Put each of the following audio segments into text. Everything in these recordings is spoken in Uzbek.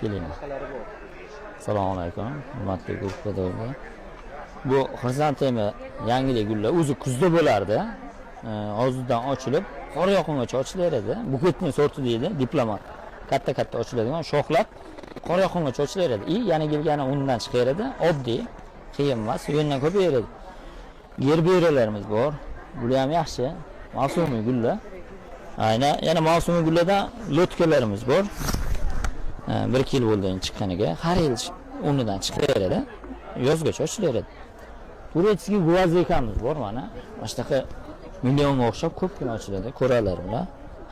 Kelinglar. Assalomu alaykum, hurmatli guruh. Bu xrizantema yangilik gullar o'zi kuzda bo'lardi. Hozirdan ochilib, qor yoqimgacha ochilaveradi. Букетный sorti deydi, diplomat. Katta-katta ochiladigan shoxlab qor yoqimgacha ochilaveradi. И yana kelgani undan chiqaveradi. Oddiy, qiyin emas, undan ko'payaveradi. Gerberalarimiz bor. Bular ham yaxshi. Mavsumiy gullar. Aynan yana mavsumiy gullardan лодка larimiz bor. 1-2 yil bo'ldi endi chiqqaniga. Har yil o'rnidan chiqaveradi. Yozgacha ochilaveradi. Турецкий гвоздика miz bor mana. Mana shunaqa millionga o'xshab ko'pgina ochiladi. Ko'ralar ular.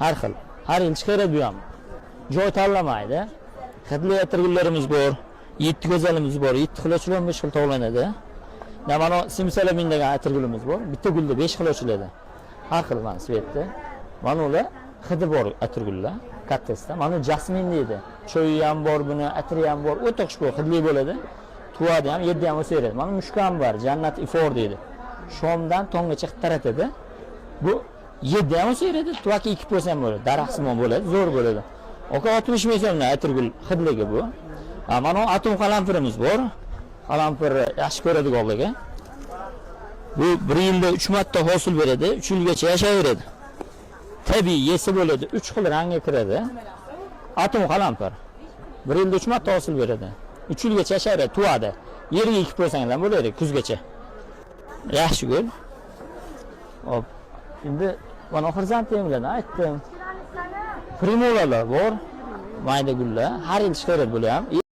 Har xil. Har yil chiqaveradi bu ham. Joy tanlamaydi. Hidli atirgullarimiz bor. Yetti go'zalimiz bor. 7 xil ochilib, 15 xil tovlanadi. Ya mana simsalabin degan atirgulimiz bor. Bitta gulda 5 xil ochiladi. Har xil mana цвет da. Mana ular hidi bor atirgullar, kattasida. Mana jasmin deydi. Choyi ham bor buni, atri ham bor. O'ta xushbo'y, hidli bo'ladi. Tuvadi ham, yerda ham o'saveradi. Mana mushkam bor, jannat ifor deydi. Shomdan tonggacha hid taratadi. Bu yerda ham o'saveradi, tuvaki ekib qo'ysa ham bo'ladi. Daraxtsimon bo'ladi, zo'r bo'ladi. Aka, 60 ming so'mdan atirgul hidligi bu. Ha, mana atom qalampirimiz bor. Qalampirni yaxshi ko'radiganlarga. Bu bir yilda 3 marta hosil beradi, 3 yilgacha yashayveradi. Tabiiy yesa bo'ladi, 3 xil rangga kiradi. Atom qalampir. Bir yilda 3 marta hosil beradi. 3 yilgacha yashayveradi, tuvadi. Yerga ekib qo'ysanglar ham bo'ladi kuzgacha. Yaxshi gul. Hop. Endi mana xrizantemlarni aytdim. Primulalar bor. Mayda gullar. Har yil chiqaveradi bular ham.